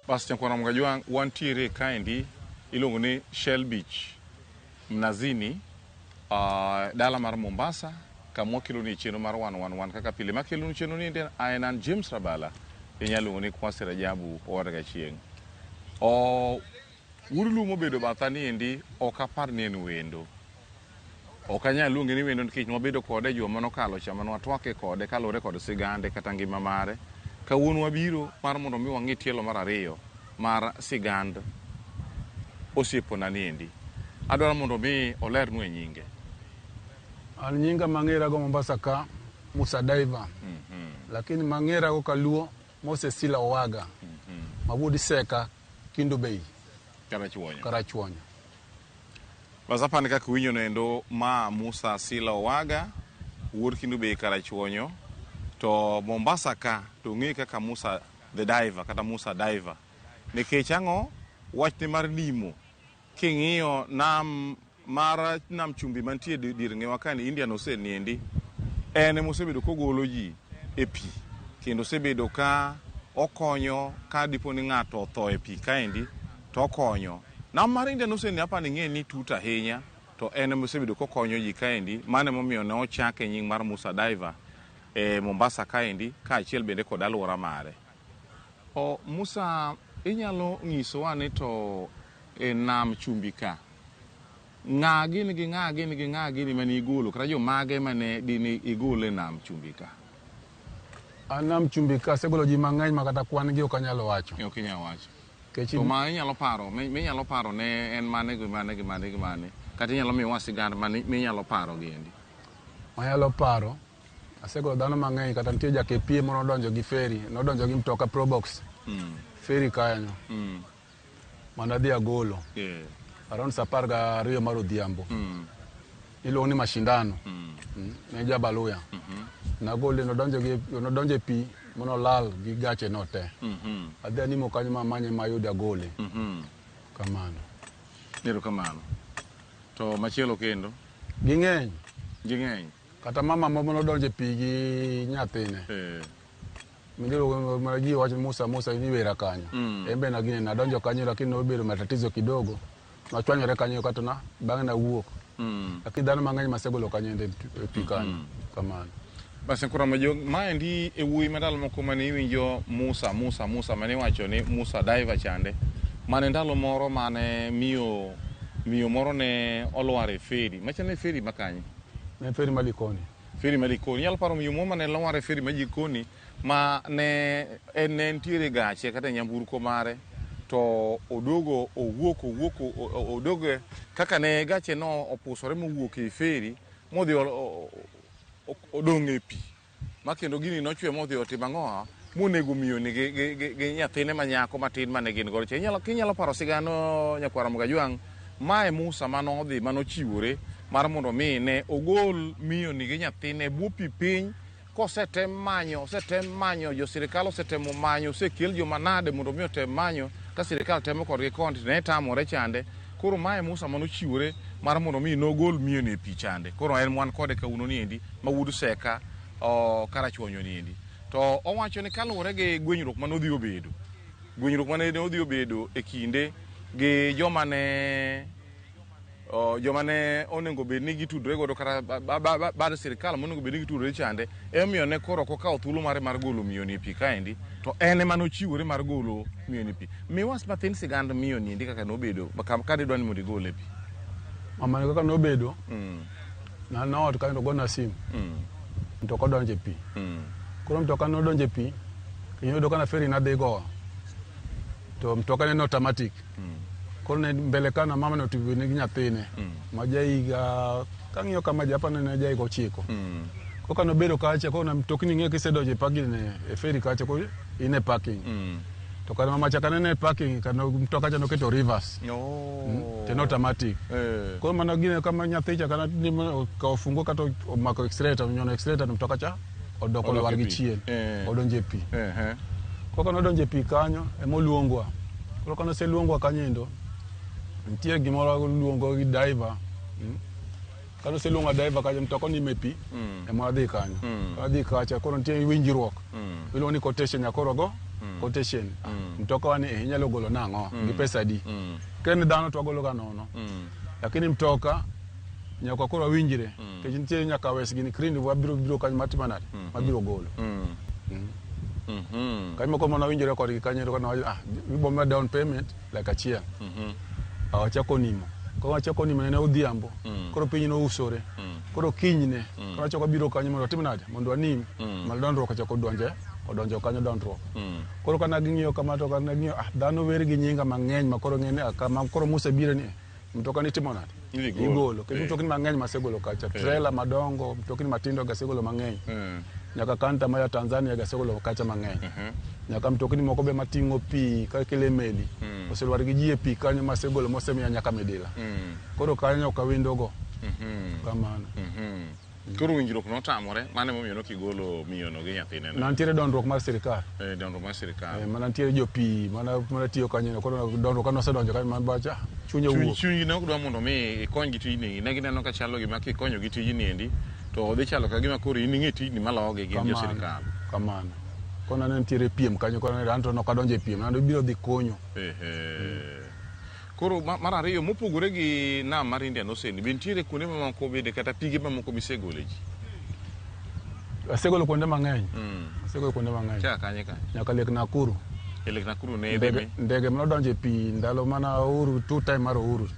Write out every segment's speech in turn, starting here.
Bas nyakwar Ramogi Ajwang' wantiere kaendi iluongo ni Shell Beach Mnazini dala mar Mombasa kama wakeloni chenro mar wan wan wan kaka pile makelonu chenro ni en an James Rabala inyalo luongo ni Kwasi Rajabu owadga chieng'. Wuod Luo mobedo batha niendi ok apar ni en wendo. Ok anyal luonge ni wendo nikech nwabedo kode e juma manokalo cha mane watwake kode kaluwore kod sigande kata ngima mare. Kawuono wabiro mar mondo mi wang'i tielo mar ariyo mar sigand osiepona niendi. Adwaro mondo mi olernwa nyinge. An nyinga mang'erago Mombasa ka Musa Diver. Lakini mang'erago kaluo Moses Sila Owaga. Ma wuod Seka Kindu Bay. Karachuonyo. Karachuonyo. Bas apani kaka iwinjo noendo ma Musa Sila Owaga wuod Kindu Bay Karachuonyo to Mombasa ka to ong'e kaka Musa the Diver kata Musa Diver nikech ang'o wachne mar nimo king'iyo nam mar nam chumbi mantie dier ng'ewa ka ni Indian Ocean niendi en emosebedo kogolo ji e pi kendo osebedo ka okonyo ka dipo ni ng'ato otho e pi kaendi to okonyo. Nam mar Indian Ocean ni apani ing'e ni tut ahinya to en emosebedo kokonyo ji kaendi mano emomiyo ne ochake nying mar Musa Diver e Mombasa kaendi kaachiel bende kod alwora mare. O Musa inyalo nyisowa ni to e nam chumbi ka ng'a gini gi ng'a gini gi ng'a gini mane igolo kata jomage mane dine igol e nam chumbi ka? An nam chumbi ka asegolo ji mang'eny ma kata kwan gi ok anyal wacho. Ok inyal wacho. Nikech To ma inyalo paro minyalo paro ne en mane gi mane gi mane gi mane kata inyalo miyowa sigand mane minyalo paro giendi. Manyalo paro asegolo dhano mang'eny kata nitie ja KPA moro nodonjo gi ferry nodonjo gi mtoka Probox. Ferry kanyo. Mane adhi agolo. Around saa apar gariyo mar odhiambo. Iluongo ni mashindano. Ne Jabaluya. Nagole nodonjo gi nodonjo e pi monolal gi gache no te. Adhi animo kanyo mamanye mayude agole. Kamano. Erokamano. To machielo kendo? Ging'eny. Ging'eny. Kata mama moro nodonjo e pi gi nyathine. Miluongo ji wacho Musa Musa ni wera kanyo. En be nagine nadonjo kanyo lakini nobedo matatizo kidogo. Nachwanyore kanyo kata na bang'e nawuok. Lakini dhano mang'eny masegolo kanyo ende e pi kanyo. Kamano. Bas Nkuramajo, maendi e wuoyi ma ndalo moko mane iwinjo Musa Musa Musa mane iwacho ni Musa Diver chande mane ndalo moro mane miyo miyo moro ne olwar e feri machalo ne feri ma kanye? Ne feri ma Likoni. Feri ma Likoni. Inyalo paro miyo moro mane lwar e feri ma Jikoni ma ne en ne nitiere e gache kata e nyamburko mare to oduogo owuok owuok oduogo kaka ne gache no opusore mowuok e feri modhi odong' e pi ma kendo gini nochwe modhi otimo ang'owa monego miyoni gi nyathine ma nyako matin mane gin godo cha. Inyalo kinyalo paro sigano nyakwar Ramogi Ajwang' mae Musa manodhi manochiwore mar mondo mi ne ogol miyoni gi nyathine e bwo pi piny kosetem manyo osetem manyo jo sirikal osetemo manyo osekel joma nade mondo mi otem manyo ka sirikal temo kodgi koni to ne tamore chande koro mae Musa manochiwore mar mondo mi nogol miyoni e pi chande koro en wan kode kawuono niendi ma wuod Seka Karachuonyo niendi to owacho ni kaluwore gi gwenyruok mane odhi obedo gwenyruok mane odhi obedo e kinde gi joma ne joma ne onego bed ni gitudore godo kata bad sirikal monego bed ni gitudore chande emomiyo ne koro ok okawo thuolo mare mar golo miyoni e pi kaendi to en ema nochiwore mar golo miyoni e pi. Miwa mathin sigand miyoni endi kaka nobedo ka didwa ni mondo igole e pi. Mamani kaka nobedo na noot kanyo to gona sim. Mtoka odonjo e pi. Koro mtoka nodonjo e pi kendo kana ferry nadhi gowo to mtoka ne en automatic. Koro ne mbele kana mama no oting'o nigi nyathine ma ja higa kang'iyo kama ja apani ne ja higa 9. Koro kane obedo kacha koro mtokni ing'eyo kisedonjo e parking e ferry kacha koro in e parking. To kare mama cha kane ne parking kane mtoka cha noketo reverse. To en automatic. Koro mano gine kama nyathi cha kana okawo funguo kata omako accelerator onyono accelerator to mtoka cha odok olwar gi chien. Odonjo e pi. Koro kane odonjo e pi kanyo emoluongwa. Koro kane oseluongwa kanyo endo, nitie gimoro luongo gi diver. Kane oseluongo diver kanyo mtoka onimo e pi ema wadhi kanyo. Wadhi kacha koro nitie winjruok. Iluongo ni quotation nyaka koro go. Quotation. Mtoka wani inyalo golo nang'o gi pesa adi? Ka en dhano to wagolo ga nono. Lakini mtoka nyaka koro wawinjre. Nikech nitie nyaka wes gini krini wabiro biro kanyo matimo nade? Mabiro golo. Kanyo moko mana winjore kodgi kanyo to kana ibo miya down payment laki achiel. Awachako nimo. Koro wachako nimo ne odhiambo. Koro piny nousore. Koro kinyne. Koro wachako biro kanyo mondo watim nade? Mondo wanim. Malo dondruok ochako donje. Odonjo kanyo dondruok. Koro kana ging'iyo kama to kana ging'iyo dhano wer gi nyinga mang'eny ma koro ng'eni kama koro Musa biro ni mtoka ni timo nade? Igolo. Kendo mtokni mang'eny masegolo kacha. Trailer madongo, mtokni matindo gasegolo mang'eny. Nyaka kanta ma ya Tanzania gasegolo kacha mang'eny. Nyaka mtokni moko be mating'o pi ka kele meli. Oselwar gi ji e pi kanyo masegolo mosemiya nyaka midila. Koro kanyo ok awindogo. Kamano. Koro winjruok notamore, mano emomiyo nokigolo miyono gi nyathine no. Nantiere dondruok mar sirikal. Dondruok mar sirikal. Mana nitiere jopi mana tiyo kanyo koro dondruok kane osedonjo kanyo man bacha chunya owuok. Chunyi ne ok dwa mondo mi ikony gi tijni, ne gineno ka chalo gima kikonyo gi tijni endi to dhi chalo ka gima koro in ing'e tijni malogi gin jo sirikal. Kamano. Koro ne nitiere piem kanyo koro anto nok adonjo e piem, an biro dhi konyo. Koro mar ariyo mopogore gi nam mar Indian Ocean, be nitiere kuonde mamoko bende kata pige mamoko misegole ji? Asegolo kuonde mang'eny. Asegolo kuonde mang'eny. Chaka kanye kanyo? Nyaka Lake Nakuru. E Lake Nakuru ne idhi? Ndege manodonjo e pi ndalo mana Uhuru, two time mar Uhuru.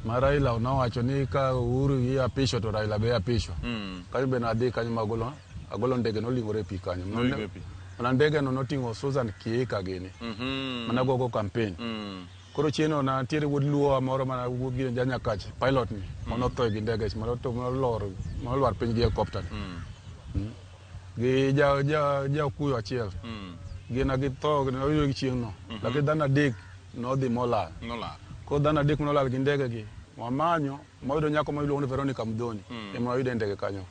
Ma Raila nowacho ni ka Uhuru iapisho to Raila be apisho. Kanyo be nadhi kanyo magolo agolo ndege nolingore e pi kanyo. Nolingore e pi. Mana ndege no noting'o Susan Kihika gini. Mana gogo campaign. Koro chieno na nitiere wuod Luo moro mana wuod gi janyakach pilot ni manotho gi ndege manolor manolwar piny gi helicopter ni. Gi ja okuyo achiel. Gin githo noyudo gi chieng' no. Lakini dhano adek nodhi molal. Nolal. Koro dhano adek manolal gi ndege gi wamanyo mwayudo nyako ma iluongo ni Veronica Mdhoni. Ema wayudo e ndege kanyo.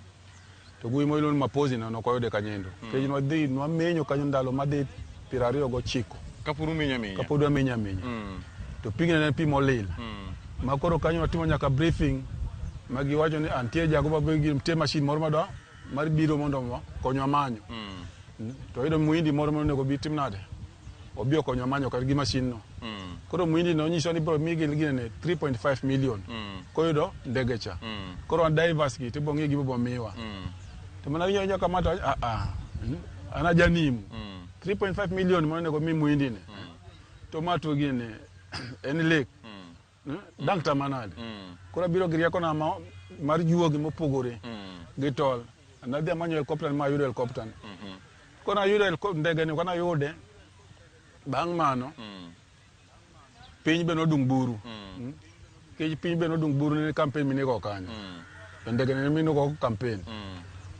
To wuoyi ma iluongo ni Mapozi no nok wayude kanyendo. Nikech nwadhi nwamenyo kanyo ndalo madhi 29. Kapod umenyo amenya. Kapod wamenyo amenya. To pigno ne en pi molil. Ma koro kanyo watimo nyaka briefing ma giwacho ni nitie jago ma nitie machine moro madwa mar biro mondo konywa manyo. To wayudo muhindi moro monego bi tim nade? Obi okonywa manyo kata gi machine no. Koro muhindi no nyiso ni biro migi ginene 3.5 million. Koyudo ndege cha. Koro wan divers gi tibo ng'i gima miwa. To mana winjo kama to an ajanimo. 3.5 million monego mi muhindi ni. To ma to gine en lake. Dang' tama nade. Koro abiro gi riekona mar juogi mopogore gi tol. Nadhi amanyo helicopter ma ayudo helicopter ni. Koro ayudo ndege ni kana ayude bang' mano piny be nodung' buru. Nikech piny be nodung' buru ne campaign minego kanyo. To ndege ne minego campaign.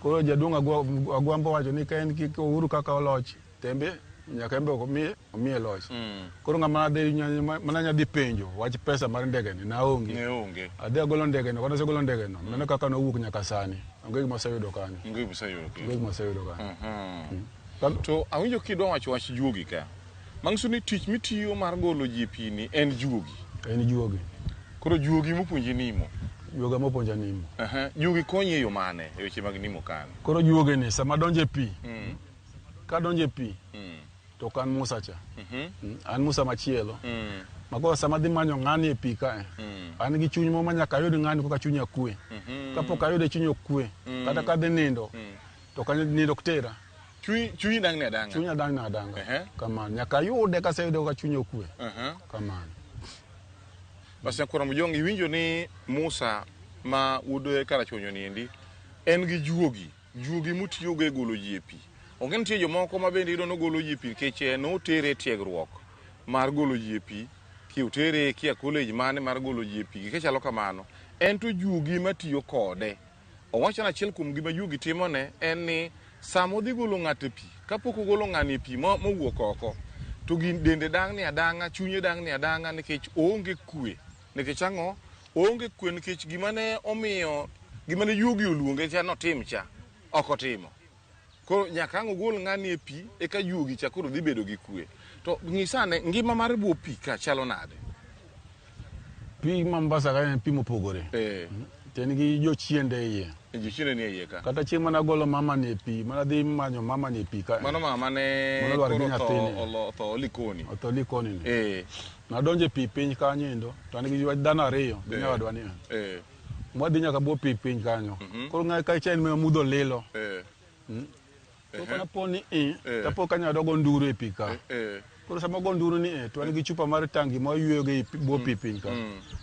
Koro jaduong' Agwambo wacho ni ka en Uhuru kaka oloch tembe nyaka en be omiye loch. Koro ng'ama mana nyadhi penjo wach pesa mar ndege ni naonge. Ne onge. Adhi agolo ndege no, kane asegolo ndege no, mano kaka nowuok nyaka sani. Onge gima aseyudo kanyo. Onge gima oseyudo. Onge gima aseyudo kanyo. To awinjo kidwa wacho wach juogi ka. Manyiso ni tich mitiyo mar golo ji e pi ni en juogi. En juogi. Koro juogi mopuonji nimo. Juoga mopuonja nimo. Juogi konyi e yo mane e weche mag nimo kanyo? Koro juogi ni sama donjo e pi. Ka donjo e pi. To ok an Musa cha. An Musa machielo. Ma koro sama adhi manyo ng'ani e pi kae, an gi chuny moro ma nyaka ayud ng'ani koka chunya kwe. Kapok ayude chunya okwe, kata ka adhi nindo, to kanyo nindo ok tera. Chunyi dang'ni adang'a. Chunya dang'ni adang'a. Kamano. Nyaka ayude kaseyude koka chunya okwe. Kamano. Bas nyakora Mojong, iwinjo ni Musa ma wuod Karachuonyo ni endi en gi juogi. Juogi motiyogo e golo ji e pi. Onge nitie jomoko ma bende iyudo nogolo ji e pi nikech notere tiegruok mar golo ji e pi, ki otere kia college mane mar golo ji e pi, gike chalo kamano. En to juogi matiyo kode. Owacho ni achiel kuom gima juogi timone en ni sama odhi golo ng'ato e pi, kapok ogolo ng'ani e pi mowuok oko, to dende dang'ni adang'a, chunye dang'ni adang'a nikech oonge kwe. Nikech ang'o? Oonge kwe nikech gima ne omiyo, gima ne juogi oluonge cha notim cha, ok otimo. Koro nyaka ang' ogol ng'ani e pi eka juogi cha koro dhi bedo gi kwe. To nyisa ane ngima mar bwo pi ka chalo nade? Pi Mombasa ka en pi mopogore. To en gi jochiende e iye. Jochiende ni e iye ka. Kata chieng' mana golo mama ni e pi, mana dhi manyo mama ni e pi ka. Mano mama ne Mano lwar gi koro tho nyathini. otho Likoni. Otho Likoni ni. Eh. Nadonjo e pi piny kanyo endo, to an gi dhano ariyo, gi nyawadwa ni. Mwadhi nyaka bwo pi piny kanyo. Koro ng'e ka cha en mudho lilo. Koro kana po ni i, tapo ka nyawadwa go nduru e pi ka. Koro sama ogo nduru ni e, to wan gi chupa mar tangi ma wayweyo go e bwo pi piny ka.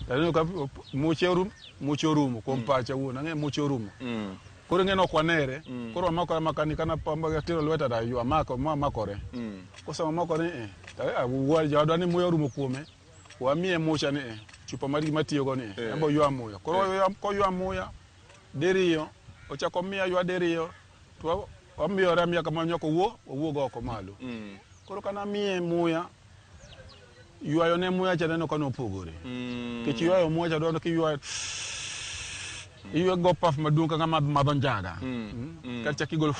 To aneno ka muche orumo, muche orumo kuom pacha wuon, ang'e muche orumo. Koro ing'e ni ok wanere, koro wamakore amaka ni kana atero lweta to amako, ma makore. Koro sama wamakore ni e, to jawadwa ni muya orumo kuome, wamiye mucha ni e, chupa mar gima tiyo go ni e, en be oywa muya. Koro koywa muya diriyo, ochako miya ywa diriyo, to wamiyore amiya kamano nyaka owuog oko malo. Koro kana miye muya, ywayo ne muya cha neno ka nopogore. Nikech ywayo muya cha dwaro kiywayo iywe go puff maduong' ka ng'ama madho njaga. Kata chak igolo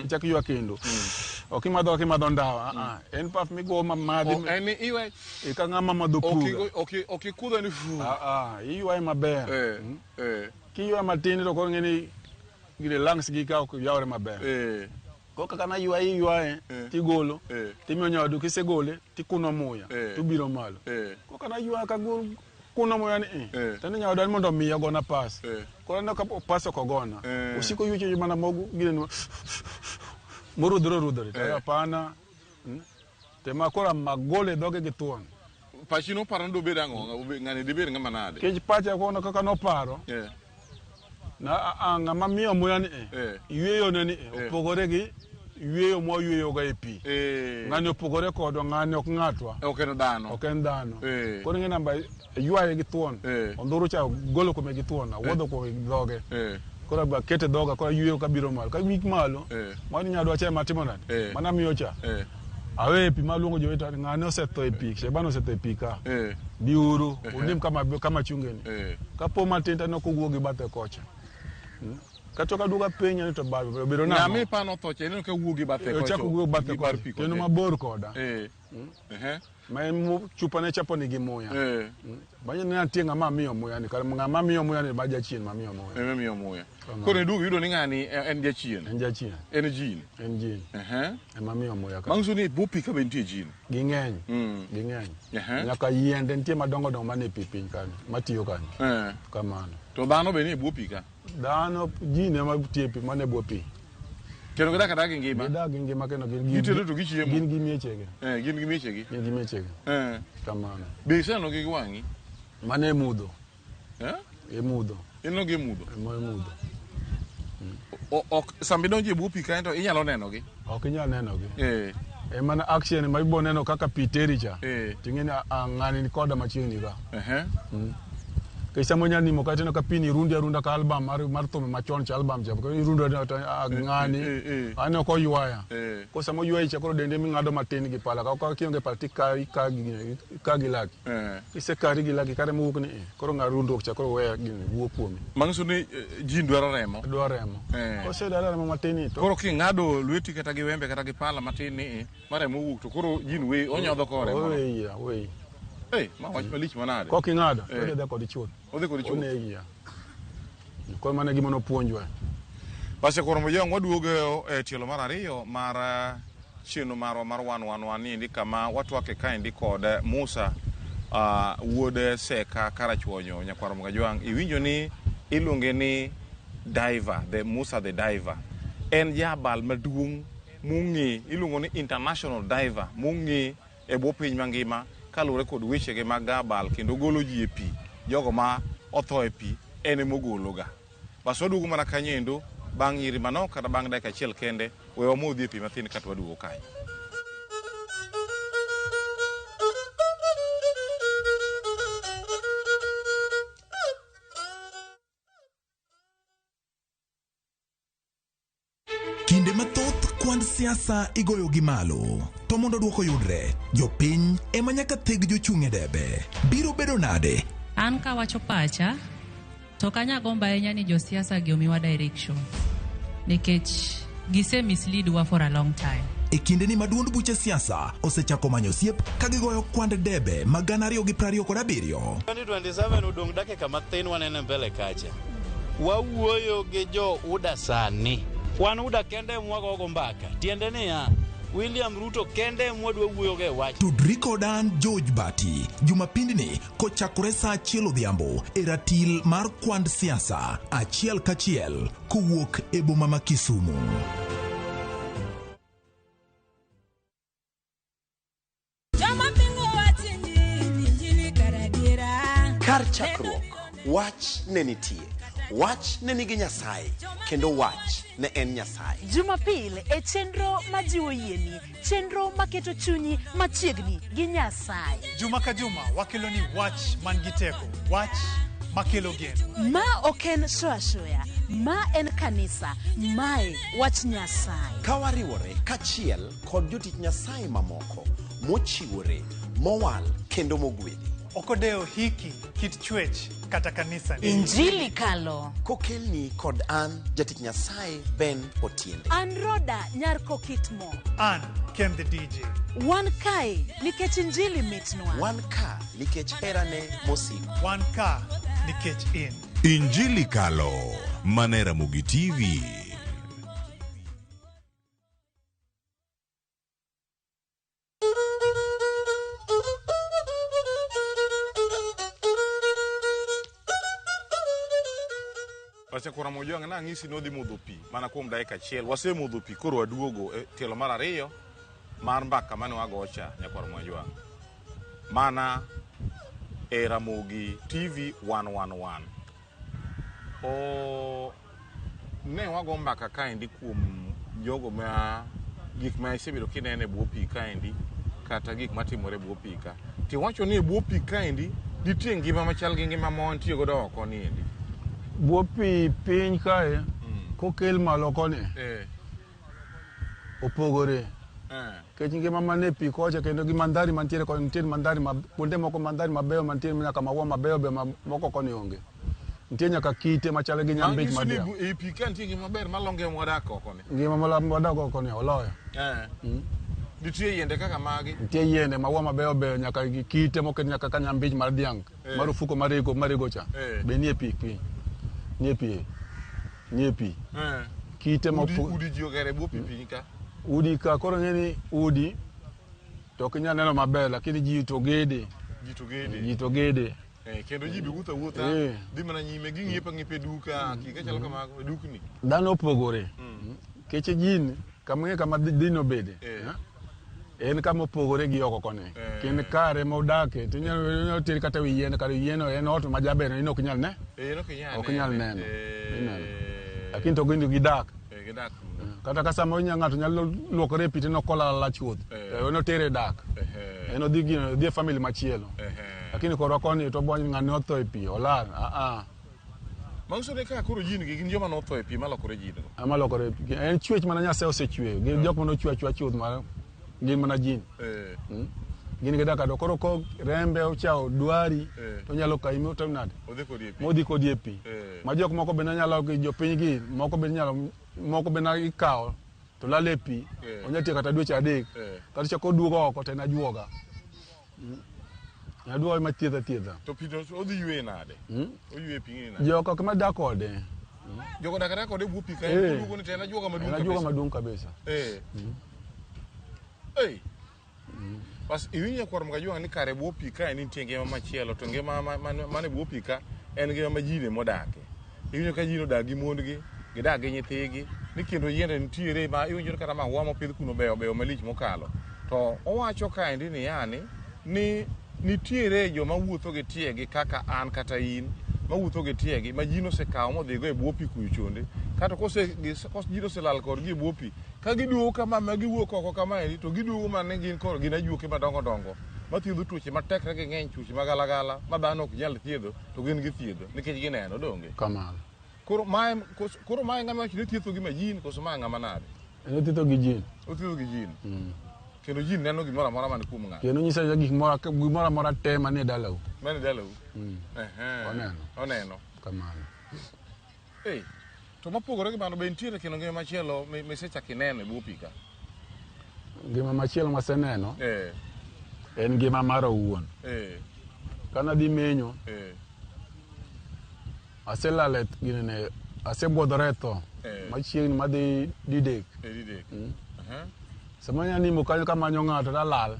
ichak iywa kendo. Ok imadho kaka imadho ndawa, ah, en puff migo mamadhi En ni iwe ka ng'ama madho puga. Ok ikudho ni fu. Ah, ah, iywaye maber. Kiywaye matin to koro ing'e ni gine lungs gi ka ok yawre maber. Koro kaka naywaye iywaye tigolo, timiyo nyawadu kisegole tikuno muya tobiro malo. Koro kana ywaye kagol kuno muya ni to ni nyawadwa ni mondo omiya ogona pas. Koro aneno ka pas ok ogona. Osiko ywecho mana mogo gine morudhore orudhore. To hapana. Tema koro magole e dhoge gi thuon. Pachi noparo ni dobed ang'o? Ng'ani dibed ng'ama nade? Nikech pacha kono kaka noparo. Na ng'ama miyo muya ni yweyo ne ni opogore gi yweyo mwayweyo ga e pi. Ng'ani opogore kodwa, ng'ani ok ng'atwa. Ok en dhano. Ok en dhano. Koro ing'e namba ywaye gi thuon. Ondhuru cha golo kuome gi thuon, awuodho kuome gi dhoge. Koro akete dhoga, koro ayweyo kabiro malo. Ka wik malo, mano nyawadwa cha ema timo nade? Mana miyo cha. Aweye e pi maluongo joweta ni ng'ane osetho e pi, Sheban osetho e pi ka. Biuru, unim kama chungeni. Kapo matin to aneno kowuok gi bathe kocha. Kata ka duoga piny ni to obedo nang'o? Ng'ama ipano otho cha ineno ka wuok gi bathe kocha. Ochako wuok bathe kocha. Kendo mabor koda. Ma en chupa ne chapo nigi muya. Bang'e ne nitie ng'ama miyo muya ni, kar ng'ama miyo muya ni ba jachien ma miyo muya. Ema miyo muya. Koro iduogo iyudo ni ng'ani en jachien. En jachien. En jin. En jin. Ema miyo muya ka. Manyiso ni e bwo pi ka be nitie jin. Ging'eny. Ging'eny. Nyaka yiende nitie madongo dongo manie pi piny kanyo, matiyo kanyo. Kamano. To dhano be nie bwo pi ka? Dhano, jin ema tiyo e pi, manie bwo pi. Kendo gidak adaka gi ngima. Gidak gi ngima kendo gin Gitedo to gichiemo. Gin gi miechegi. Gin gi miechegi. Gin gi miechegi. Kamano. Be iseneno gi wang'i? Mano e mudho. E mudho. Ineno gi e mudho? E mudho. Ok, sama idonjo e bwo pi kanyo to inyalo nenogi? Ok inyal nenogi. E mana action ma ibo neno kaka pi teri cha. Ting'e ni ng'ani ni koda machiegni ka. Nikech sama onya nimo kata ineno ka pi ni rundi arunda ka album mar thumbe machon cha album cha. Irundo to ng'ani aneno koywaya. Koro sama oywayi cha koro dende ming'ado matin gi pala. Ka kionge pala tikayi ika gi laki. Kisekari gi laki kare mowuok ni koro ng'a rundruok cha koro weya gini wuok kuomi. Manyiso ni jin dwaro remo. Dwaro remo. Kosedwaro remo matin ni to koro king'ado lweti kata gi wembe kata gi pala matin ni ma remo owuok to koro jin we onyodho ko remo. Oweyi ya, oweyi. Ma wach malich manade. Kok ing'ado, odhi adhiya kodi chuth. Odhi kodi chuth. Onegi ya. Koro mano e gima nopuonjwa. Basi koro mojang waduogo e tielo mar ariyo mar chenro marwa mar wan wan wan niendi kama watwake kaendi kod Musa wuod Seka Karachuonyo nyakwar Mgajwang'. Iwinjo ni iluonge ni diver, the Musa the diver. En jabal maduong' mong'e, iluongo ni international diver mong'e e bwo piny mangima kaluwore kod wechege mag abal kendo golo ji e pi, jogo ma otho e pi en emogologa. Bas waduogo mana kanyo endo bang' nyiri manok kata bang' dakika achiel kende, we wamodhi e pi mathin kato waduogo kanyo. Kinde mathoth kwand siasa igoyo gi malo. To mondo dwoko yudre, jopiny ema nyaka theg jochung' e debe. Biro bedo nade? An kawacho pacha, to ok anyal gombo ahinya ni josiasa gi omiwa direction. Nikech gise mislead wa for a long time. E kindeni ma duond buche siasa osechako manyo osiep ka gigoyo kwand debe mag 2027. 2027 odong' dakika mathin wanene mbele kacha. Wawuoyo gi jo UDA sani. Wan UDA kende mwagogo mbaka. Tiende niya, William Ruto kende mwadwa wuoyo go e wach. Tudri koda an George Bati Jumapindni kochakore saa achiel odhiambo e ratil mar kwand siasa achiel kachiel kowuok e boma ma Kisumu. Joma pingo wach injili, injili kar adiera. Kar chakruok, wach ne nitie. Wach ne nigi Nyasaye, kendo wach ne en Nyasaye. Jumapil e chenro majiwo yieni, chenro maketo chunyi machiegni gi Nyasaye. Juma ka juma wakelo ni wach man gi teko, wach makelo geno. Ma ok en shoya shoya, ma en kanisa, mae wach Nyasaye. Ka wariwore kachiel kod jotich Nyasaye mamoko mochiwore, mowal kendo mogwedhi. Ok odewo hiki, kit chwech kata kanisa ni. Injili kalo. Kokelni kod an jatich Nyasaye Ben Otiende. An Roda nyar Kokitmo. An Ken the DJ. Wan kae nikech injili mitnwa. Wan ka nikech herane mosiko. Wan ka nikech in. Injili Kalo, mane Ramogi TV. Wasekora Mojwang' nang'isi ni odhi modho pi mana kuom dakika achiel. Wasemodho pi koro waduogo e tielo mar ariyo mar mbaka mane wagocha nyakwar Mojwang'. Mana e Ramogi TV 111. O ne wago mbaka kaendi kuom jogo ma gik ma isebedo kineno e bwo pi kaendi kata gik matimore e bwo pi ka. Tiwacho ni e bwo pi kaendi nitie ngima machal gi ngima ma wantie godo oko niendi. Bwo pi piny kae kokel malo koni opogore. Nikech ngima mane pi kocha kendo gi mandhari mantiere koni nitie mandhari ma kuonde moko mandhari mabeyo mantiere nyaka maua mabeyo beyo ma moko koni onge. Nitie nyaka kite machal gi nyambich Manyiso ni madier. e pi ka nitie ngima maber malonge mwadak oko ni. Ngima mwadak oko ni oloyo. Nitie yiende kaka magi. Nitie yiende maua mabeyo beyo nyaka gi kite moket nyaka ka nyambich mar dhiang' mar ofuko marego cha. Be nie pi piny. Nie pi. Nie pi. Kite Udi ji ogero e bwo pi piny ka. Udi ka koro ng'e ni udi to ok inyal neno maber lakini ji to gede. Ji to gede. Ji to gede. Kendo ji be wuotho awuotha dhi mana nyime ging'iepo ang'iepa e duka gik machalo kamago e dukni. Dhano opogore. Keche jin kama ng'e kama dino bede. En kama opogore gi oko koni. Kendo kare modake to inyalo teri kata wi yien kar yien no en ot ma jaber in ok inyal ne. Ok inyal neno. Ineno. Lakini to gin gidak. Gidak. Kata ka samoro ng'ato nyalo luokore e pi to kolala chuth. To en otere dak. En odhi gino odhi e family machielo. Lakini korwa koni to bony ng'ani otho e pi olal. Manyiso ni ka koro jin gi gin joma notho e pi malokore jin go. Ema lokore e pi. En chwech mana Nyasaye osechweyo. Gin jok mane ochwe achweya chuth mar gin mana jin. Gin gidak kado koro ko rembe ochawo dwari to onyalo kayi motim nade? Odhi kodi e pi. Modhi kodi e pi. Ma jok moko bende nyalo jopiny gi moko bende nyalo moko bende ikawo to lal e pi. Onyalo tiyo kata dweche 3. Kata chako oduogo oko to en ajuoga. Ajuoga ma thiedha thiedha. To pi to odhi ywe nade? Oywe pi ni nade? Jok ok ma dak kode. Jogo dak adaka kode e bwo pi ka oduogo ni to en ajuoga maduong' En ajuoga kabisa. maduong' kabisa. Bas iwinjo nyakwar Mkajwang' ni kare bwo pi kae nitie ngima machielo to ngima mane bwo pi ka en ngima ma ji emodake. Iwinjo ka ji odak gi mondgi, gidak gi nyithigi, ni kendo yiende nitiere ma iwinjo ni kata maua mopidh kuno beyo beyo malich mokalo. To owacho kaendi ni yani ni nitiere joma wuotho gi tiegi kaka an kata in mawuotho gi tiegi ma ji nosekawo modhigo e bwo pi kuyo chonde. Kato kose ji oselal kodgi e bwo pi ka giduogo kama ma giwuok oko kamaendi to giduogo mana ni gin koro gin ajuoke madongo dongo mathiedho tuoche ma tekre gi ng'eny tuoche magalagala ma dhano ok nyal thiedho to gin githiedho nikech gineno donge. Kamano. Koro mae ng'ama wacho ni thietho gi majin koso mae ng'ama nade? En othietho gi jin. Othietho gi jin. Kendo jin neno gimoro amora man kuom ng'ato. Kendo nyisa gimoro amora te manie dalau. Manie dalau. Oneno. Oneno. Kamano. To mopogore gi mano be nitiere kendo ngima machielo misechako ineno e bwo pi ka? Ngima machielo maseneno en ngima mara owuon. Kana dhi menyo, aselal ginene, asebwodhora e tho machiegni madhi didek. Sama anya nimo kanyo kamanyo ng'ato talal.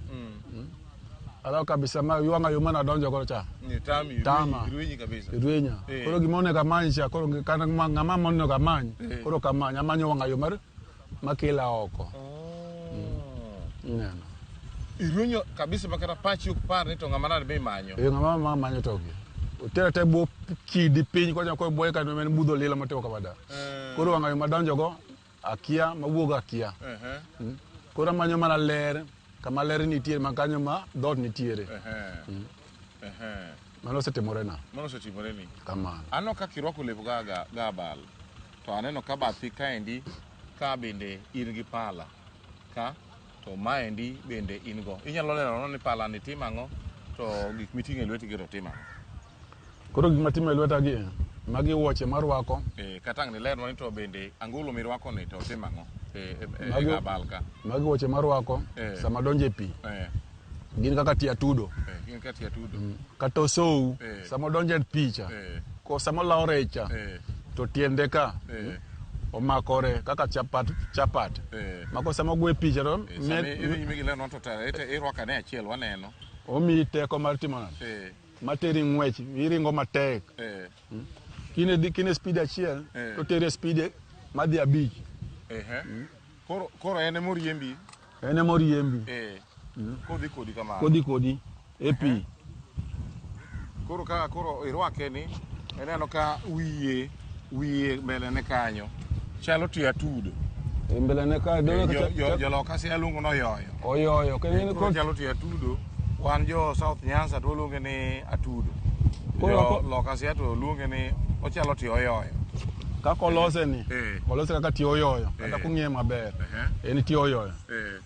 Alal kabisa ma ywang'a yo mana donjo godo cha. Tami, Tama. Irwenyi kabisa. Irwenya. Koro gima onego amany cha, koro kata ng'ama monego amany, koro ok amany, amanyo wang'a yo mar makela oko. Ineno. Irwenyo kabisa makata pachi ok par ni to ng'ama nade be imanyo. Ng'ama ma manyo to gi. Otera te bwo kidi piny kocha ko bwoye kanyo men budho lilo motimo kamada. Koro wang'a yo madonjo go akia, mawuog akia. Koro amanyo mana ler, kama ler nitie, ma kanyo ma dhoot nitiere. Mano osetimore na. Mano osetimore ni. Kamano. Aneno kaka irwako lep ga abal. To aneno ka bathi kaendi ka bende in gi pala. Ka to maendi bende in go. Inyalo lero ni pala ni timo ang'o to gik miting'o e lweti gi to timo ang'o? Koro gik matimo e lweta gi, magi wuoche marwako. Kata ang' nilerwa ni to bende angolo mirwako ni to timo ang'o? E abal ka. Magi wuoche marwako sama donjo e pi. Gin kaka tie atudo. Gin kaka tie atudo. Kata osou, sama odonjo e pi cha, ko sama olawo rech cha, to tiende ka omakore kaka chapat. Mako sama ogwe pi cha to Sama idhi nyime gi lero to irwako ane achiel waneno. Omiyi teko mar timo nade? Materi ng'wech, iringo matek. Kine speed achiel, to teri speed madhi 5. Koro en ema oriembi? En ema oriembi. Kodhi kodi kamano. Kodhi kodi e pi. Koro kaka koro irwake ni, ineno ka wiye mbele ne kanyo chalo tie atudo. Mbele ne ka, dolo ka Joloka sia luongo ni oyoyo. Oyoyo, kendo en Koro chalo tie atudo. Wan jo South Nyanza to waluonge ni atudo. Koro Jo loka sia to luonge ni ochalo tie oyoyo. Kaka olose ni, olose kaka tie oyoyo, kata kung'iye maber, en tie oyoyo.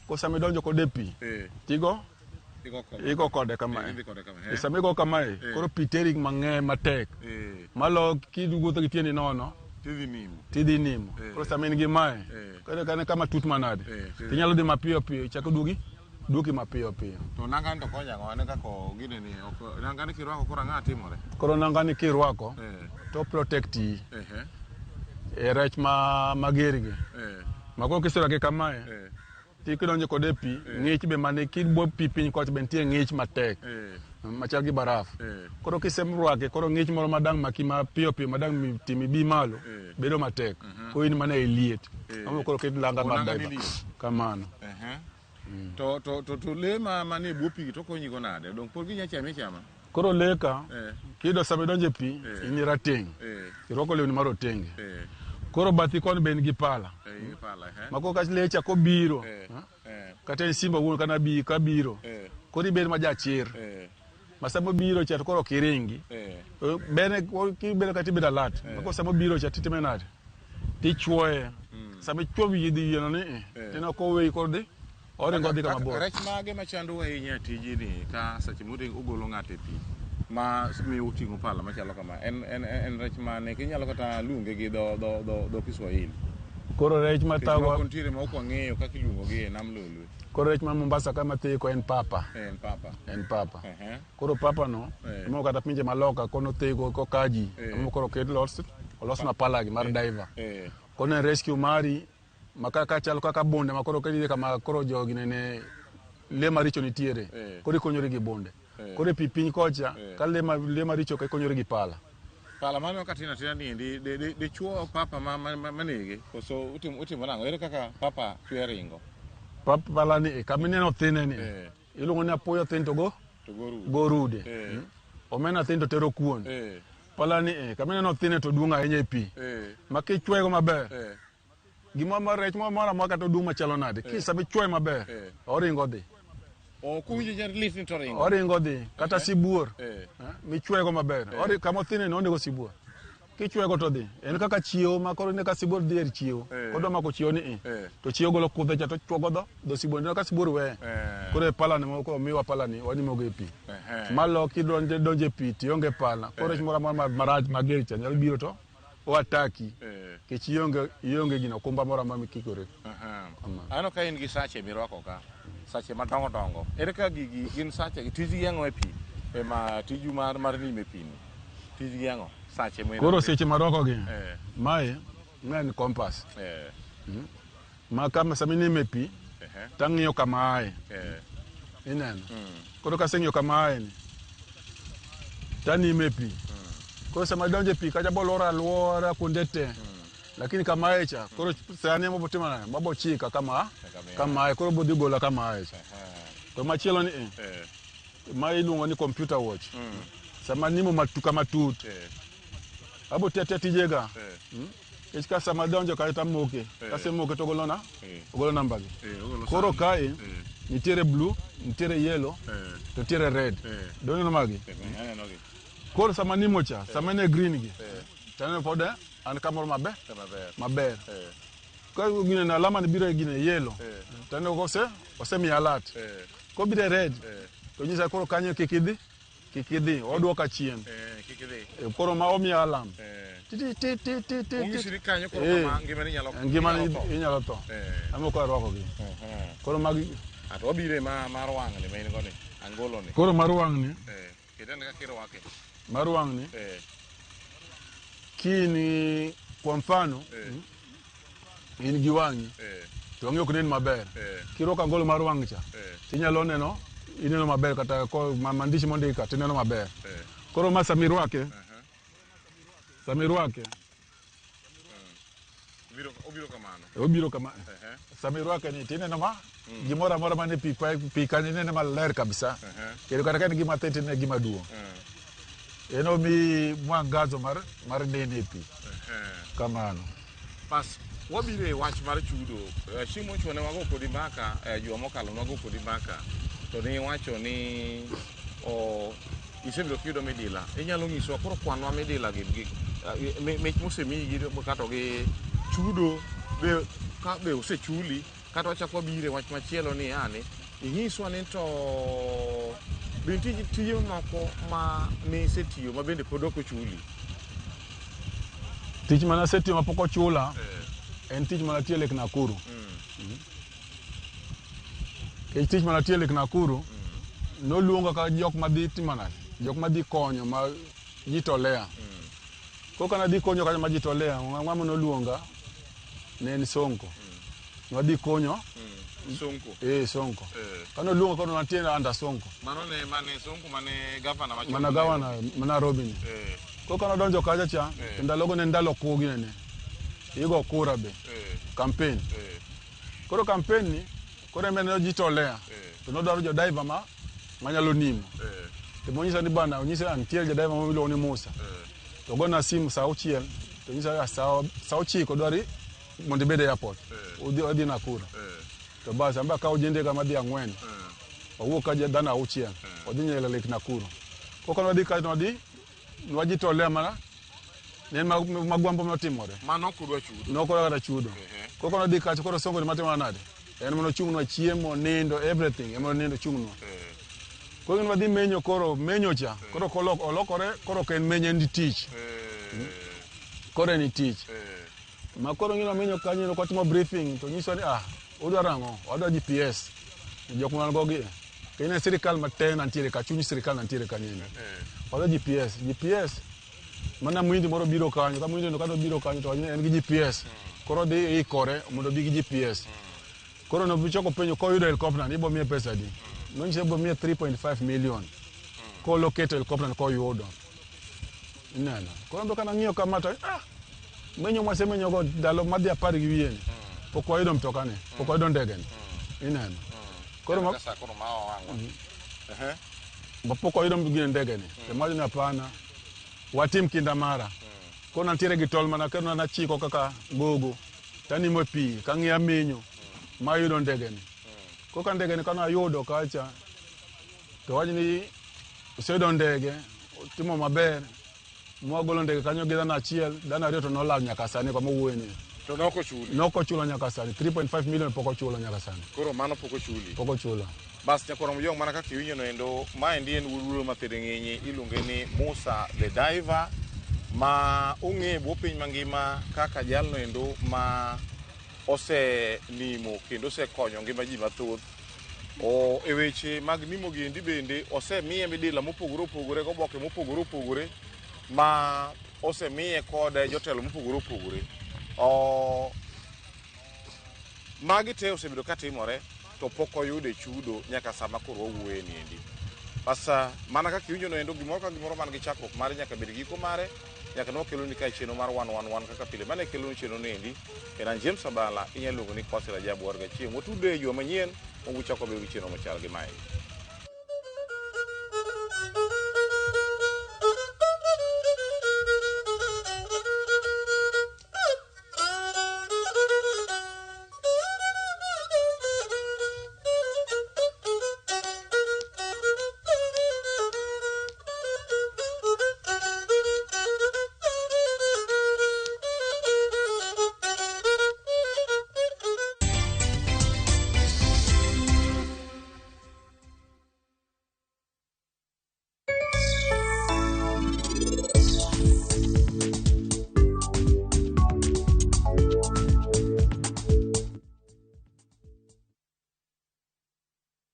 Ko sama idonjo kode e pi, tigo igo kode kamae. Sama igo kamae, koro pi teri mang'eny matek. Malo kiwuotho gi tiendi nono, tidhi nimo. Koro sama in gi mae, kata ka en kama tut manade, tinyalo dhi mapiyo piyo, ichako duoki mapiyo piyo. To nanga ni to konyo ang'o? Aneno kaka gine ni ok, nanga ni kirwako koro ang'o timore? Koro nanga ni kirwako, to protect yi. E rech mager gi. Ma koro kiserwake kamae, ti kidonjo kode e pi, ng'ich be mane kibwo pi piny kocha be nitie ng'ich matek. Machal gi baraf. Koro kiserwake, koro ng'ich moro madang' maki mapiyo piyo madang' timi bi malo, bedo matek. Koro in mana e liet. Omiyo koro ket nanga mar diver. Kamano. To le manie bwo pi to konyi go nade? Dong pod ginya chame chama? Koro le ka, kiyudo sama idonjo e pi, in irateng'. Irwako lewni marotenge. Koro bathi koni be in gi pala. Ma koro ka le cha kobiro, kata en simba wuon kana bi kabiro, koro ibed ma jachir. Ma sama obiro cha to koro ok iringi. Bene kibedo kata ibedo alert. Ma koro sama obiro cha titime nade? Tichuoye. Sama ichuo wiye dhi yieno ni, tineno koweyi koro dhi. Oringo dhi kama bor. Rech mage machando ahinya e tijni ka seche mugolo ng'ato e pi ma miyo uting'o pala machalo kama en rech mane? Kinyalo kata luonge gi dho Kiswahili. Koro rech ma thago moko nitiere ma ok wang'eyo kaka iluongo gi e nam Lolwe. Koro rech ma Mombasa ka matheko en papa. En papa. En papa. Koro papa no, emo kata pinje maloka kono thego kokaji, emo koro ket los olosna pala gi mar diver. Kono en rescue mari makaka chalo kaka bunde ma koro kidhi kama koro jogi nene le maricho nitiere. Koro ikonyori gi bunde. Koro e pi piny kocha, ka le maricho ka ikonyori gi pala. Pala mano ka tina tina ni endi, de chuo papa manege, koso utimo nang'o? Ere kaka papa chwe ringo? Pala ni, kama ineno thine ni, iluongo ni apoyo thin to go gorude. Omena thin to tero kuon. Pala ni, kama ineno thine to duong' ahinya e pi. Ma kichwego maber, gima mar rech moro amora kata oduong' machalo nade, kisama ichwoye maber, oringo dhi. Ok owinjo jar lit ni to ringo. Oringo dhi, kata sibuor, michwego maber. Kama othine no onego sibuor. Kichwego to dhi. En kaka chiewo ma koro ka sibuor dhi er chiewo. Kodwa mako chiewo ni to chiewo golo kudhe cha to chwogo dho sibuor. Neno ka sibuor weye. Koro e pala ni moko omiwa pala ni wanimogo e pi. Malo kidonjo donjo e pi tionge pala. Koro rech moro amora marach mager cha nyalo biro to Oataki. Kech ionge gino okumba moro amora mikikore. Aneno ka in gi sache mirwako ka. Sache madongo dongo. Ere ka gigi gin sache gi tijgi ang'o e pi? Ema tiju mar nimo e pi ni. Tijgi ang'o? Sache mo. Koro seche marwako gi. Mae en kompas. Ma kama sama inimo e pi tang'iyo kama aye. Ineno. Koro kaseng'iyo kama aye ni tanimo e pi. Koro sama donjo e pi kacha boloro alwora kuonde te. Lakini kama aye cha koro sani ema botimo nade? Mabo chika kama aye koro bodhi gola kama aye cha. To machielo ni ma iluongo ni computer watch. Sama nimo matuka matut. Abo tete tijega. Kech ka sama donjo kae tamoke. Kasemoke to ogolo ogolo namba gi. Koro kae nitiere blue, nitiere yellow, to nitiere red. Doneno magi? Koro sama nimo cha, sama en e green gi. Taneno pod an kamoro maber. Maber. Ka gine na alama ni biro e gine yellow. Taneno kose osemiya alert. Kobiro e red. To nyisa koro kanyo kik idhi. Kik idhi, odwoka chien. Kik idhi. Koro ma omiya alarm. Ti ti ti ti ti. Onyisi ni kanyo koro kama ngimani nyalo ngimani inyalo tho. Ema koro arwako gi. Koro magi Ato wabiro ma mar wang' ni ma in go ni. Angolo ni. Koro mar wang' ni. Kitende kaka irwake. Mar wang' ni. Kini kwa mfano in gi wang'i to wang'i ok nen maber. Kirwako angolo mar wang' cha tinyalo neno ineno maber kata ko maandishi mondik ka tineno maber. Koro ma samirwake samirwake Obiro kamano. Obiro kama. Samirwake ni tineno ma gimoro amora mane pi pi kanyo ineno maler kabisa. Kendo kata ka en gima thin tineno gima duong'. En omi mwangazo mar neno e pi. Kamano. Bas wabiro e wach mar chudo. Chieng' mochwo ne wago kodi mbaka, juma mokalo ne wago kodi mbaka. To ne iwacho ni isebedo kiyudo midila. Inyalo nyisowa koro kwanwa midila gi mich mosemiyi gi kata gi chudo be ka be osechuli kata wachako wabiro e wach machielo ni yani inyiswa ni to be nitie tije moko ma nisetiyo ma bende pod ok ochuli. Tich mane asetiyo mapok ochula en tich mane atiyo Lake Nakuru. Nikech tich mane atiyo Lake Nakuru noluonga ka jok madhi timo nade? Jok madhi konyo ma jitolea. Koro ka nadhi konyo kanyo ma jitolea, ng'ama noluonga ne en Sonko. Nwadhi konyo Sonko. Sonko. Kane oluonga koro nantie under Sonko. Mano ne mane Sonko mane gavana machon. Mana gavana ma Nairobi ni. Koro ka nadonjo kacha cha, to ndalogo ne en ndalo kuo ginene. Igo kura be. Campaign. Koro campaign ni, koro en bende nojitolea. To nodwaro jo driver ma manyalo nimo. To monyisa ni bana, onyisa nitie ja driver moro miluongo ni Musa. To ogona simu saa 6, to onyisa saa 9 dwari mondo ibed e airport. Udhi wadhi Nakuru. To bas an be akawo jendega madhi 4. Wawuok ka dhano 6. Wadhi nyaka Lake Nakuru. Koro ka wadhi kae to wadhi nwajitolea mana ne en magwambo notimore. Mano ok udwa chudo. Nok odwa kata chudo. Koro ka wadhi kacha koro Sonko ni matimo nade? En mana ochung'nwa chiemo, nindo, everything. Ema nindo ochung'nwa. Koro gin wadhi menyo koro menyo cha. Koro olokore koro ok en menyo en tich. Koro en tich. Ma koro ng'ino menyo kanyo kwatimo briefing to nyiswa ni udwaro ang'o? Wadwa GPS. Jok man go gi. Kendo en sirikal matin nantiere ka, chuny sirikal nantiere kanyo. Wadwa GPS. GPS mana mwindi moro biro kanyo, ka mwindi no kata obiro kanyo to en gi GPS. Koro odhi ikore mondo obi gi GPS. Koro nochako penjo koyudo helicopter ni ibo miye pesa adi? Nonyise ibo miye 3.5 million. Koloketo helicopter koyudo. Ineno. Koro an be kanang'iyo kama to menyo mwasemenyo go ndalo madhi 10 gi wiye ni. Pok wayudo mtoka ni, pok wayudo ndege ni. Ineno. Koro koro ma owang'o. Pok wayudo gine ndege ni. To mawacho ni hapana. Watim kinda mara. Koro nantiere gi tol mana kendo nachiko kaka gogo. Tanimo e pi, kang'iyo menyo. Mayudo ndege ni. Koro ka ndege ni kane ayudo kacha, to wach ni oseyudo ndege, otimo maber. Mwagolo ndege kanyo gi dhano 1, dhano 2 to nolal nyaka sani kama owuoye ni. To nok ochuli. Nok ochulo nyaka sani, 3.5 million pok ochulo nyaka sani. Koro mano pok ochuli. Pok ochulo. Bas nyakwar Mojong mana kaka iwinjo no endo, maendi en wuod wuoro ma Thiring'inyi, iluonge ni Musa the Diver. Ma ong'e e bwo piny mangima kaka jalno endo ma osenimo kendo osekonyo ngima ji mathoth. O e weche mag nimo giendi bende osemiye midila mopogore opogore goboke mopogore opogore ma osemiye kod jotelo mopogore opogore. O magi te osebedo katimore to pok oyude chudo nyaka sama koro wawuoye ni endi. Basa mana kaka iwinjo no endo gimoro ka gimoro man gi chakruok mare nyaka bed gi giko mare nyaka ne wakeloni kae chenro mar 111 kaka pile mane keloni chenro ni endi en an James Abala inyalo luongo ni Kwasi Rajabu war gachieng' watudre e juma manyien mabuchako wabedo gi chenro machal gi mae.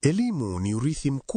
Elimu ni urithi mkubwa.